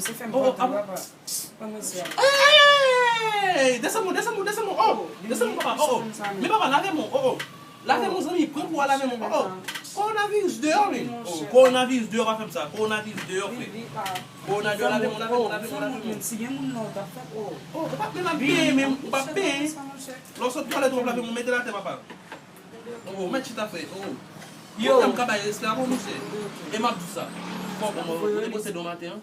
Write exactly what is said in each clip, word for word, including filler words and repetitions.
Se fè m Oh, oh, pòte, ah bon? Papa. Ban mwen se a. Hey! Desann mwen, desann mwen, desann mwen. Oh! Desann mwen, papa. Oh, oh. Men papa, lave men w. Oh, oh. Lave men w, zanmi. Pran pou w lave men w. Oh, oh. Kowonaviris deyò, wi. Oh, kowonaviris deyò, pa fè m sa. Kowonaviris deyò, frè. Kowonaviris deyò, lave men w, lave men w, lave men w, lave men w. Si gen moun la, w ta fè, oh. Oh, ou pa p menm ap benyen, menm. Ou pa p benyen. Lè w sot twalèt, w ap lave men w, mete l atè, papa. Oh, mèt chita, frè. Oh. Yo. Kontan m ka bay respè a bon, mesye. E m ap di sa. Fò bon, mwen te posede yon maten an.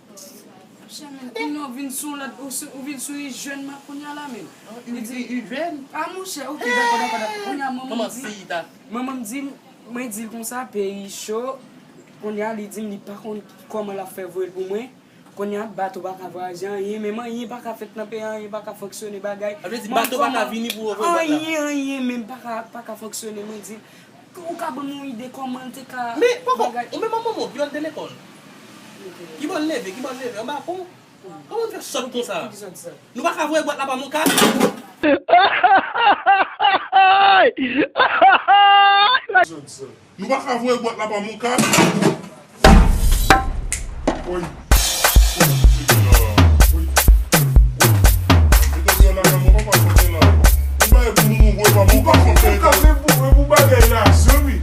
Monchè, men, kounye a w vin sou lòt, ou sou, ou vin sou Ijèn, men kounye a la, men. Li di, Ijèn? Ah, monchè, ok, dakò, dakò, dakò. Kounye a, manman m di, manman m di, mwen di l konsa, peyi cho. Kounye a, li di m li pa konn kòman l ap fè voye l pou mwen. Kounye a, bato pa ka vwayaje, anyen, menm anyen pa ka fèt nan peyi a, anyen pa ka fonksyone, bagay. Sa vle di bato pa ka vini pou yo voye bwat la? Anyen, anyen, menm pa ka, pa ka fonksyone, mwen di l. Ou ka ban m yon ide kòman l te ka bagay? Men, poko, ou menm manman w, ki bò l te lekòl? Ki bò l leve, ki bò l leve, anba pon? Kòman l fè sòt konsa? Nou pa ka voye bwat la pa Monkat? Nou pa ka voye bwat la pa Monkat? Woy. Woy, mesye la. Woy. Woy. Mete dlo la nan men w, papa, kote la. Ou bay pou nou, nou voye pa Monkat. Ou pa konprann kòb e pou, e pou bagay la, zanmi.